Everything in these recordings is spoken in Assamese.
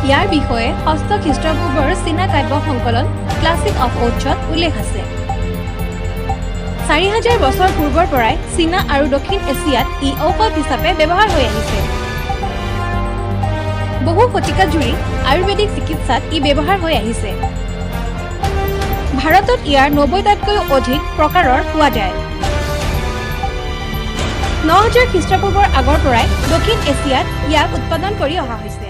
ইয়াৰ বিষয়ে ষষ্ঠ খ্ৰীষ্টপূৰ্বৰ চীনা কাব্য সংকলন ক্লাছিক অফ ওডছত উল্লেখ আছে। 4000 বছৰ পূৰ্বৰ পৰাই চীনা আৰু দক্ষিণ এছিয়াত ই ঔষধ হিচাপে ব্যৱহাৰ হৈ আহিছে। বহু শতিকা জুৰি আয়ুৰ্বেদিক চিকিৎসাত ই ব্যৱহাৰ হৈ আহিছে। ভাৰতত ইয়াৰ 90টাতকৈও অধিক প্ৰকাৰৰ পোৱা যায়। 9000 খ্ৰীষ্টপূৰ্বৰ আগৰ পৰাই দক্ষিণ এছিয়াত ইয়াক উৎপাদন কৰি অহা হৈছে।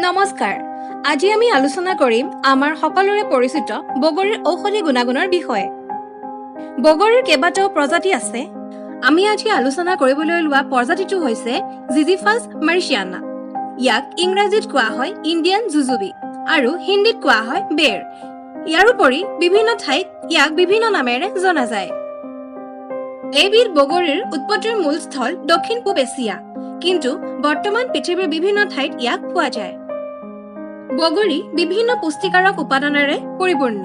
নমস্কাৰ, আজি আমি আলোচনা কৰিম আমাৰ সকলোৰে পৰিচিত বগৰীৰ ঔষধি গুণাগুণৰ বিষয়ে। বগৰীৰ কেইবাটাও প্ৰজাতি আছে। আমি আজি আলোচনা কৰিবলৈ লোৱা প্ৰজাতিটো হৈছে জিজিফাছ মাৰিচিয়ানা। ইয়াক ইংৰাজীত কোৱা হয় ইণ্ডিয়ান জুজুবি আৰু হিন্দীত কোৱা হয় বেৰ। ইয়াৰোপৰি বিভিন্ন ঠাইত ইয়াক বিভিন্ন নামেৰে জনা যায়। এইবিধ বগৰীৰ উৎপত্তিৰ মূল স্থল দক্ষিণ পূব এছিয়া, কিন্তু বৰ্তমান পৃথিৱীৰ বিভিন্ন ঠাইত ইয়াক পোৱা যায়। বগৰী বিভিন্ন পুষ্টিকাৰক উপাদানেৰে পৰিপূৰ্ণ।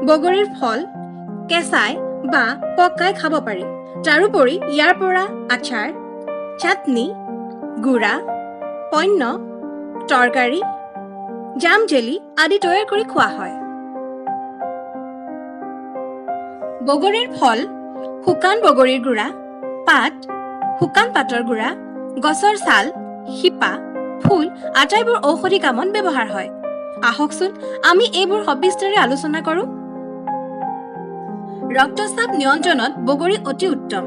বগৰীৰ ফল কেঁচাই বা পকাই খাব পাৰি। তাৰোপৰি ইয়াৰ পৰা আচাৰ, চাটনি, গুড়া, পণ্য, তৰকাৰী, জাম, জেলি আদি তৈয়াৰ কৰি খোৱা হয়। বগৰীৰ ফল, শুকান বগৰীৰ গুড়া, পাত, শুকান পাতৰ গুড়া, গছৰ ছাল, শিপা, ফুল আটাইবোৰ ঔষধি কামত ব্যৱহাৰ হয়। আহকচোন, আমি এইবোৰ সবিস্তাৰে আলোচনা কৰোঁ। ৰক্তচাপ নিয়ন্ত্ৰণত বগৰী অতি উত্তম।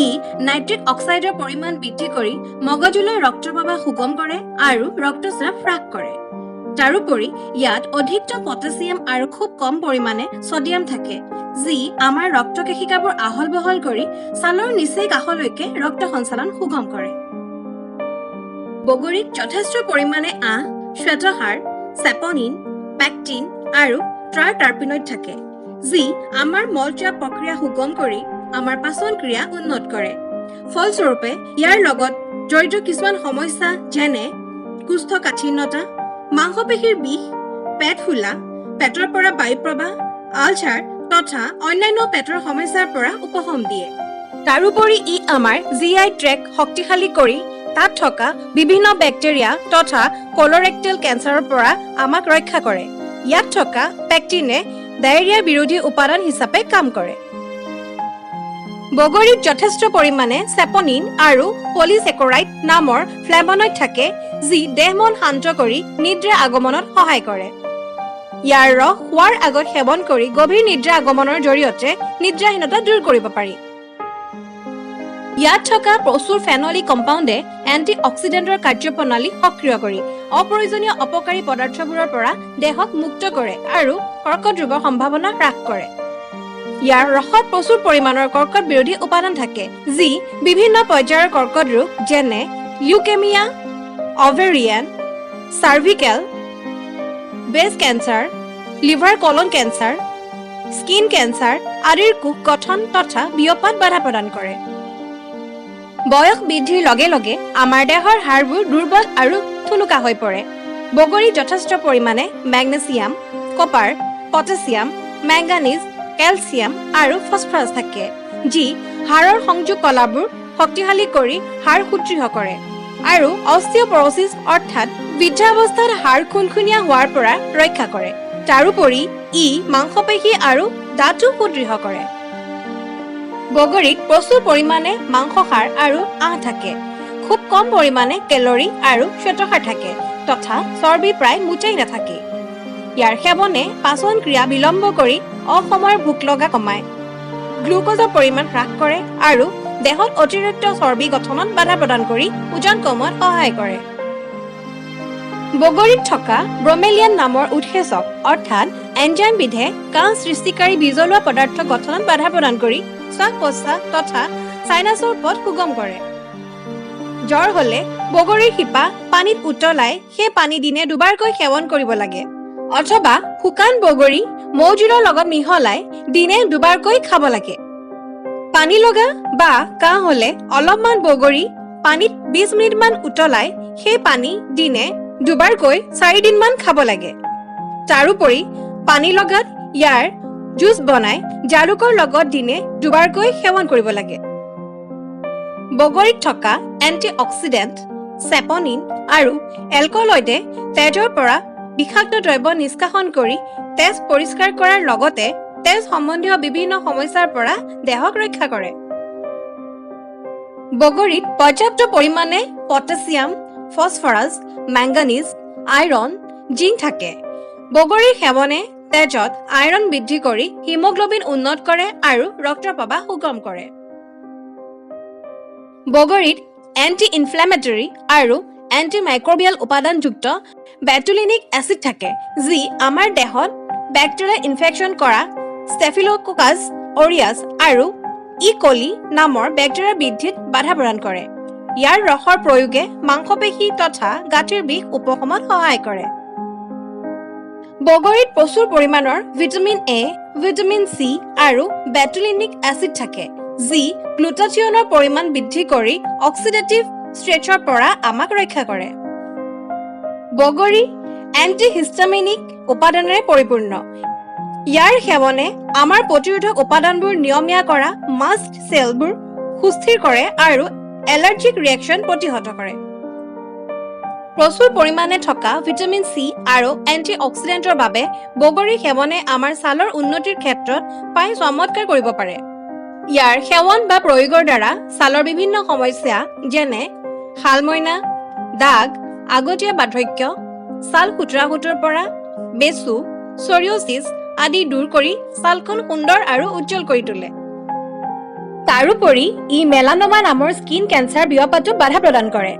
ই নাইট্ৰিক অক্সাইডৰ পৰিমাণ বৃদ্ধি কৰি মগজুলৈ ৰক্ত প্ৰবাহ সুগম কৰে আৰু ৰক্তচাপ হ্ৰাস কৰে। তাৰোপৰি ইয়াত অধিকতম পটাছিয়াম আৰু খুব কম পৰিমাণে ছডিয়াম থাকে, যি আমাৰ ৰক্তকেশিকাবোৰ আহল বহল কৰি ছালৰ নিচেই কাষলৈকে ৰক্ত সঞ্চালন সুগম কৰে। বগৰীত যথেষ্ট পৰিমাণে আঁহ, শ্বেতসাৰ, চেপনিন, পেকটিন আৰু ট্ৰাইটাৰপিনইড থাকে, যি আমাৰ মলত্যাগ প্ৰক্ৰিয়া সুগম কৰি আমাৰ পাচন ক্ৰিয়া উন্নত কৰে। ফলস্বৰূপে ইয়াৰ লগত জড়িত কিছুমান সমস্যা, যেনে কোষ্ঠকাঠিন্যতা, মাংসপেশীৰ বিষ, পেট ফুলা, পেটৰ পৰা বায়ু প্ৰবাহ, আলচাৰ তথা অন্যান্য পেটৰ সমস্যাৰ পৰা উপশম দিয়ে। তাৰোপৰি ই আমাৰ জি I track শক্তিশালী কৰি তাত থকা বিভিন্ন বেক্টেৰিয়া তথা কলৰেক্টেল কেঞ্চাৰৰ পৰা আমাক ৰক্ষা কৰে। ইয়াত থকা পেক্টিনে ডায়েৰিয়া বিৰোধী উপাদান হিচাপে কাম কৰে। বগৰীত যথেষ্ট পৰিমাণে চেপনিন আৰু পলিচেকৰাইড নামৰ ফ্লেভনইড থাকে, যি দেহ মন শান্ত কৰি নিদ্ৰা আগমনত সহায় কৰে। ইয়াৰ ৰস শোৱাৰ আগত সেৱন কৰি গভীৰ নিদ্ৰা আগমনৰ জৰিয়তে নিদ্ৰাহীনতা দূৰ কৰিব পাৰি। ইয়াত থকা প্ৰচুৰ ফেনলিক কম্পাউণ্ডে এণ্টি অক্সিডেণ্টৰ কাৰ্যপ্ৰণালী সক্ৰিয় কৰি অপ্ৰয়োজনীয় অপকাৰী পদাৰ্থবোৰৰ পৰা দেহক মুক্ত কৰে আৰু কৰ্কট ৰোগৰ সম্ভাৱনা হ্ৰাস কৰে। ইয়াৰ ৰসত প্ৰচুৰ পৰিমাণৰ কৰ্কট বিৰোধী উপাদান থাকে, যি বিভিন্ন পৰ্যায়ৰ কৰ্কট ৰোগ, যেনে leukemia, ovarian, cervical, breast cancer, liver, colon cancer, skin cancer আদিৰ কোষ গঠন তথা বিয়পাত বাধা প্ৰদান কৰে। বয়স বৃদ্ধিৰ লগে লগে আমাৰ দেহৰ হাড়বোৰ দুৰ্বল আৰু ঠুনুকা হৈ পৰে। বগৰীত যথেষ্ট পৰিমাণে magnesium, copper, potassium, manganese, calcium আৰু ফছফৰাছ থাকে, যি হাড়ৰ সংযোগ কলাবোৰ শক্তিশালী কৰি হাড় সুদৃঢ় কৰে আৰু অষ্টিঅ'পৰচিছ অৰ্থাৎ বৃদ্ধাৱস্থাত হাড় খুনখুনীয়া হোৱাৰ পৰা ৰক্ষা কৰে। তাৰোপৰি ই মাংসপেশী আৰু দাঁতো সুদৃঢ় কৰে। বগৰীত প্ৰচুৰ পৰিমাণে মাংসসাৰ আৰু আঁহ থাকে। খুব কম পৰিমাণে কেলৰি আৰু শ্বেতসাৰ থাকে তথা চৰ্বি প্ৰায় মুঠেই নাথাকে। ইয়াৰ সেৱনে পাচন ক্ৰিয়া বিলম্ব কৰি অসময়ৰ ভোক লগা কমায়, গ্লুক'জৰ পৰিমাণ হ্ৰাস কৰে আৰু দেহত অতিৰিক্ত চৰ্বি গঠনত বাধা প্ৰদান কৰি ওজন কমোৱাত সহায় কৰে। বগৰীত থকা ব্ৰমেলিয়ান নামৰ উৎসেচক অৰ্থাৎ এনজাইমবিধে কাহ সৃষ্টিকাৰী বীজলুৱা পদাৰ্থ গঠনত বাধা প্ৰদান কৰি শ্বাস প্ৰশ্বাস তথা চাইনাছৰ পথ সুগম কৰে। জ্বৰ হলে বগৰীৰ শিপা পানীত উতলাই সেই পানী দিনে দুবাৰকৈ সেৱন কৰিব লাগে, অথবা শুকান বগৰী মৌজোলৰ লগত মিহলাই দিনে দুবাৰকৈ খাব লাগে। পানী লগা বা কাহ হলে অলপমান বগৰী পানীত 20 মিনিটমান উতলাই সেই পানী দিনে দুবাৰকৈ 4 দিনমান খাব লাগে। তাৰোপৰি পানী লগাত ইয়াৰ জুচ বনাই জালুকৰ লগত দিনে দুবাৰকৈ সেৱন কৰিব লাগে। বগৰীত থকা এণ্টি অক্সিডেণ্ট, চেপনিন আৰু এলকলইডে তেজৰ পৰা বিষাক্ত দ্ৰব্য নিষ্কাশন কৰি তেজ পৰিষ্কাৰ কৰাৰ লগতে তেজ সম্বন্ধীয় বিভিন্ন সমস্যাৰ পৰা দেহক ৰক্ষা কৰে। বগৰীত পৰ্যাপ্ত পৰিমাণে potassium, phosphorus, manganese, iron, zinc থাকে। বগৰীৰ সেৱনে তেজত আইৰণ বৃদ্ধি কৰি হিমগ্ল'বিন উন্নত কৰে আৰু ৰক্ত প্ৰবাহ সুগম কৰে। বগৰীত এণ্টি ইনফ্লেমেটৰী আৰু এণ্টি মাইক্ৰবিয়েল উপাদানযুক্ত বেটুলিনিক এচিড থাকে, যি আমাৰ দেহত বেক্টেৰিয়া ইনফেকশ্যন কৰা ষ্টেফিলোকোকাছ অৰিয়াছ আৰু ই কলি নামৰ বেক্টেৰিয়াৰ বৃদ্ধিত বাধা প্ৰদান কৰে। ইয়াৰ ৰসৰ প্ৰয়োগে মাংসপেশী তথা গাঁঠিৰ বিষ উপশমত সহায় কৰে। বগৰীত প্ৰচুৰ পৰিমাণৰ ভিটামিন এ, ভিটামিন চি আৰু বেটুলিনিক এচিড থাকে, যি গ্লুটাথিয়নৰ পৰিমাণ বৃদ্ধি কৰি অক্সিডেটিভ ষ্ট্ৰেছৰ পৰা আমাক ৰক্ষা কৰে। বগৰী এণ্টিহিষ্টামিনিক উপাদানেৰে পৰিপূৰ্ণ। ইয়াৰ সেৱনে আমাৰ প্ৰতিৰোধক উপাদানবোৰ নিয়মীয়া কৰা মাষ্ট চেলবোৰ সুস্থিৰ কৰে আৰু এলাৰ্জিক ৰিয়েকশ্যন প্ৰতিহত কৰে। প্ৰচুৰ পৰিমাণে থকা ভিটামিন চি আৰু এণ্টি অক্সিডেণ্টৰ বাবে বগৰী সেৱনে আমাৰ ছালৰ উন্নতিৰ ক্ষেত্ৰত প্ৰায় চমৎকাৰ কৰিব পাৰে। ইয়াৰ সেৱন বা প্ৰয়োগৰ দ্বাৰা ছালৰ বিভিন্ন সমস্যা, যেনে শালমইনা, দাগ, আগতীয়া বাৰ্ধক্য, ছাল সুতুৰা সুতুৰ পৰা, বেচু, চৰিয়চিছ আদি দূৰ কৰি ছালখন সুন্দৰ আৰু উজ্জ্বল কৰি তোলে। তাৰোপৰি ই মেলানমা নামৰ স্কিন কেঞ্চাৰ বিয়পাতো বাধা প্ৰদান কৰে।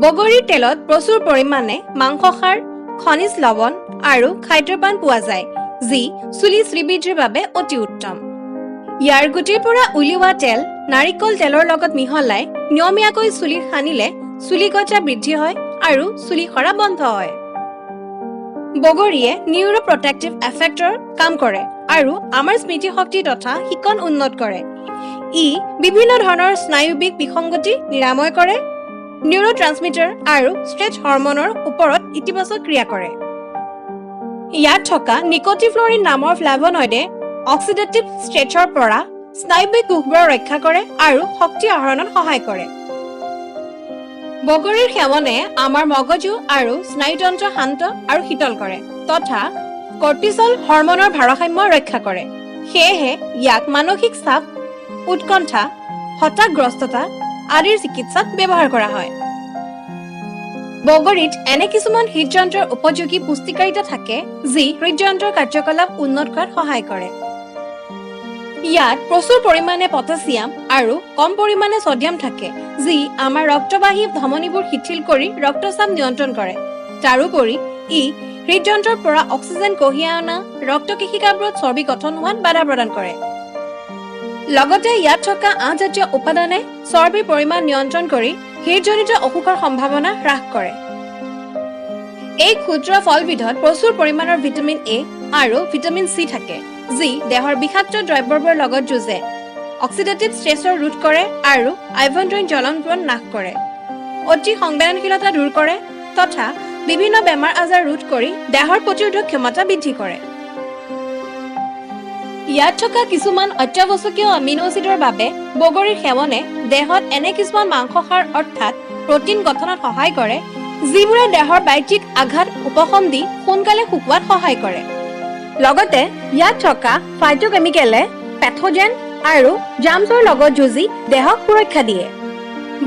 বগৰীৰ তেলত প্ৰচুৰ পৰিমাণে মাংসসাৰ, খনিজ লৱণ আৰু খাদ্যপ্ৰাণ পোৱা যায়, যি চুলি শ্ৰীবৃদ্ধিৰ বাবে অতি উত্তম। ইয়াৰ গুটিৰ পৰা উলিওৱা তেল নাৰিকল তেলৰ লগত মিহলাই নিয়মীয়াকৈ চুলিত সানিলে চুলি গজা বৃদ্ধি হয় আৰু চুলি সৰা বন্ধ হয়। বগৰীয়ে নিউৰ' প্ৰটেক্টিভ এফেক্টৰ কাম কৰে আৰু আমাৰ স্মৃতিশক্তি তথা শিকন উন্নত কৰে। ই বিভিন্ন ধৰণৰ স্নায়ুবিক বিসংগতি নিৰাময় কৰে, নিউৰ' ট্ৰান্সমিটাৰ আৰু ষ্ট্ৰেছ হৰমনৰ ওপৰত ইতিবাচক ক্ৰিয়া কৰে। ইয়াত থকা নিকটিফ্লৰিন নামৰ ফ্লেভনইডে অক্সিডেটিভ ষ্ট্ৰেছৰ পৰা স্নায়ুবিক কোষবোৰক ৰক্ষা কৰে আৰু শক্তি আহৰণত সহায় কৰে। বগৰীৰ সেৱনে আমাৰ মগজু আৰু স্নায়ুতন্ত্ৰ শান্ত আৰু শীতল কৰে তথা কৰ্টিছল হৰমনৰ ভাৰসাম্য ৰক্ষা কৰে। সেয়েহে ইয়াক মানসিক চাপ, উৎকণ্ঠা, হতাশগ্ৰস্ততা আদিৰ চিকিৎসাত ব্যৱহাৰ কৰা হয়। বগৰীত এনে কিছুমান হৃদযন্ত্ৰৰ উপযোগী পুষ্টিকাৰিতা থাকে, যি হৃদযন্ত্ৰৰ কাৰ্যকলাপ উন্নত কৰাত সহায় কৰে। ইয়াত প্ৰচুৰ পৰিমাণে পটাছিয়াম আৰু কম পৰিমাণে ছডিয়াম থাকে, যি আমাৰ ৰক্তবাহী ধমনীবোৰ শিথিল কৰি ৰক্তচাপ নিয়ন্ত্ৰণ কৰে। তাৰোপৰি ই হৃদযন্ত্ৰৰ পৰা অক্সিজেন কঢ়িয়াই অনা ৰক্তকেশিকাবোৰত চৰ্বি গঠন হোৱাত বাধা প্ৰদান কৰে। লগতে ইয়াত থকা আঁহজাতীয় উপাদানে চৰ্বিৰ পৰিমাণ নিয়ন্ত্ৰণ কৰি হৃদজনিত অসুখৰ সম্ভাৱনা হ্ৰাস কৰে। এই ক্ষুদ্ৰ ফলবিধত প্ৰচুৰ পৰিমাণৰ ভিটামিন এ আৰু ভিটামিন চি থাকে, যি দেহৰ বিষাক্ত দ্ৰব্যবোৰৰ লগত যুঁজে, অক্সিডেটিভ ষ্ট্ৰেছৰ ৰোধ কৰে আৰু আভ্যন্তৰীণ জ্বলন নাশ কৰে, অতি সংবেদনশীলতা দূৰ কৰে তথা বিভিন্ন বেমাৰ আজাৰ ৰোধ কৰি দেহৰ প্ৰতিৰোধক ক্ষমতা বৃদ্ধি কৰে। ইয়াত থকা কিছুমান অত্যাৱশ্যকীয় এমিনো এচিডৰ বাবে বগৰীৰ সেৱনে দেহত এনে কিছুমান মাংসসাৰ অৰ্থাৎ প্ৰটিন গঠনত সহায় কৰে, যিবোৰে দেহৰ বাহ্যিক আঘাত উপশম দি সোনকালে শুকোৱাত সহায় কৰে। লগতে ইয়াত থকা ফাইটোকেমিকেলে পেথোজেন আৰু জাৰ্মছৰ লগত যুঁজি দেহক সুৰক্ষা দিয়ে।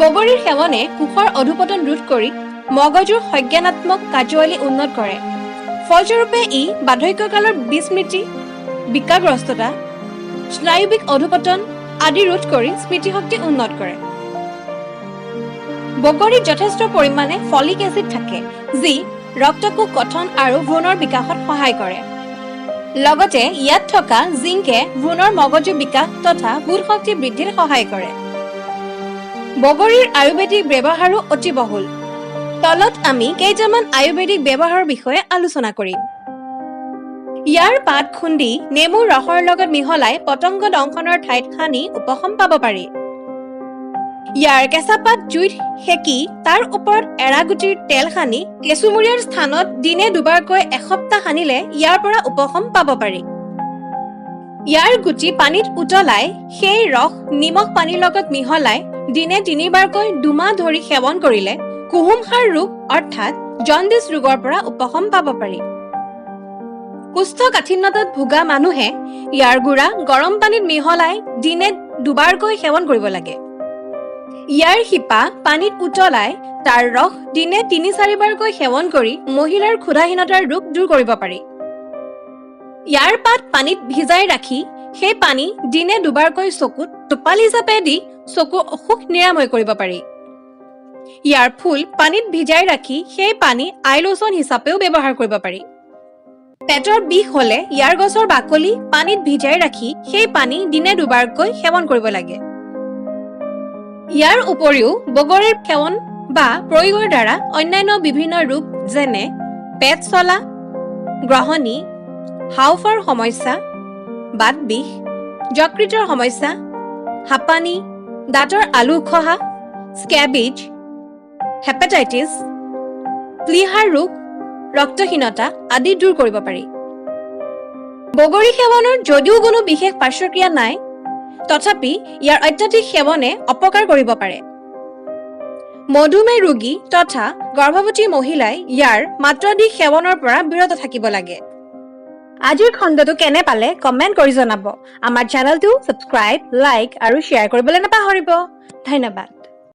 বগৰীৰ সেৱনে কোষৰ অধোপতন ৰোধ কৰি মগজুৰ সংজ্ঞানাত্মক কাৰ্যাৱলী উন্নত কৰে। ফলস্বৰূপে ই বাৰ্ধক্যকালৰ বিস্মৃতি, বিকাৰগ্ৰস্ততা, স্নায়ুবিক অধোপতন আদি ৰোধ কৰি স্মৃতিশক্তি উন্নত কৰে। বগৰীত যথেষ্ট পৰিমাণে ফলিক এচিড থাকে, যি ৰক্তকোষ গঠন আৰু ভ্ৰূণৰ বিকাশত সহায় কৰে। লগতে ইয়াত থকা জিংকে ভ্ৰূণৰ মগজু বিকাশ তথা বোধশক্তি বৃদ্ধিত সহায় কৰে। বগৰীৰ আয়ুৰ্বেদিক ব্যৱহাৰো অতি বহুল। তলত আমি কেইটামান আয়ুৰ্বেদিক ব্যৱহাৰৰ বিষয়ে আলোচনা কৰিম। ইয়াৰ পাত খুন্দি নেমুৰ ৰসৰ লগত মিহলাই পতংগ দংশনৰ ঠাইত সানি উপশম পাব পাৰি। ইয়াৰ কেঁচা পাত জুইত সেকি তাৰ ওপৰত এৰাগুটিৰ তেল সানি কেঁচুমূৰীয়াৰ স্থানত দিনে দুবাৰকৈ এসপ্তাহ সানিলে ইয়াৰ পৰা উপশম পাব পাৰি। ইয়াৰ গুটি পানীত উতলাই সেই ৰস নিমখ পানীৰ লগত মিহলাই দিনে তিনিবাৰকৈ 2 মাহ ধৰি সেৱন কৰিলে কুহুমসাৰ ৰোগ অৰ্থাৎ জণ্ডিছ ৰোগৰ পৰা উপশম পাব পাৰি। কোষ্ঠকাঠিন্যতাত ভোগা মানুহে ইয়াৰ গুড়া গৰম পানীত মিহলাই দিনে দুবাৰকৈ সেৱন কৰিব লাগে। ইয়াৰ শিপা পানীত উতলাই তাৰ ৰস দিনে তিনি চাৰিবাৰকৈ সেৱন কৰি মহিলাৰ ক্ষুধাহীনতাৰ ৰোগ দূৰ কৰিব পাৰি। ইয়াৰ পাত পানীত ভিজাই ৰাখি সেই পানী দিনে দুবাৰকৈ চকুত টোপাল হিচাপে দি চকুৰ অসুখ নিৰাময় কৰিব পাৰি। ইয়াৰ ফুল পানীত ভিজাই ৰাখি সেই পানী আই লোচন হিচাপেও ব্যৱহাৰ কৰিব পাৰি। পেটৰ বিষ হলে ইয়াৰ গছৰ বাকলি পানীত ভিজাই ৰাখি সেই পানী দিনে দুবাৰকৈ সেৱন কৰিব লাগে। ইয়াৰ উপৰিও বগৰীৰ সেৱন বা প্ৰয়োগৰ দ্বাৰা অন্যান্য বিভিন্ন ৰোগ যেনে পেট চলা, গ্ৰহণী, হাওঁফাওঁৰ সমস্যা, বাতবিষ, যকৃতৰ সমস্যা, হাঁপানি, দাঁতৰ আলু খহা, স্কেবিজ, হেপাটাইটিছ, প্লীহাৰ ৰোগ, ৰক্তহীনতা আদি দূৰ কৰিব পাৰি। বগৰী সেৱনৰ যদিও কোনো বিশেষ পাৰ্শ্বক্ৰিয়া নাই, তথাপি ইয়াৰ অত্যাধিক সেৱনে অপকাৰ কৰিব পাৰে। মধুমেহ ৰোগী তথা গৰ্ভৱতী মহিলাই ইয়াৰ মাত্ৰাধিক সেৱনৰ পৰা বিৰত থাকিব লাগে। আজিৰ খণ্ডটো কেনে পালে কমেণ্ট কৰি জনাব। আমাৰ চেনেলটো ছাবস্ক্ৰাইব, লাইক আৰু শ্বেয়াৰ কৰিবলৈ নাপাহৰিব। ধন্যবাদ।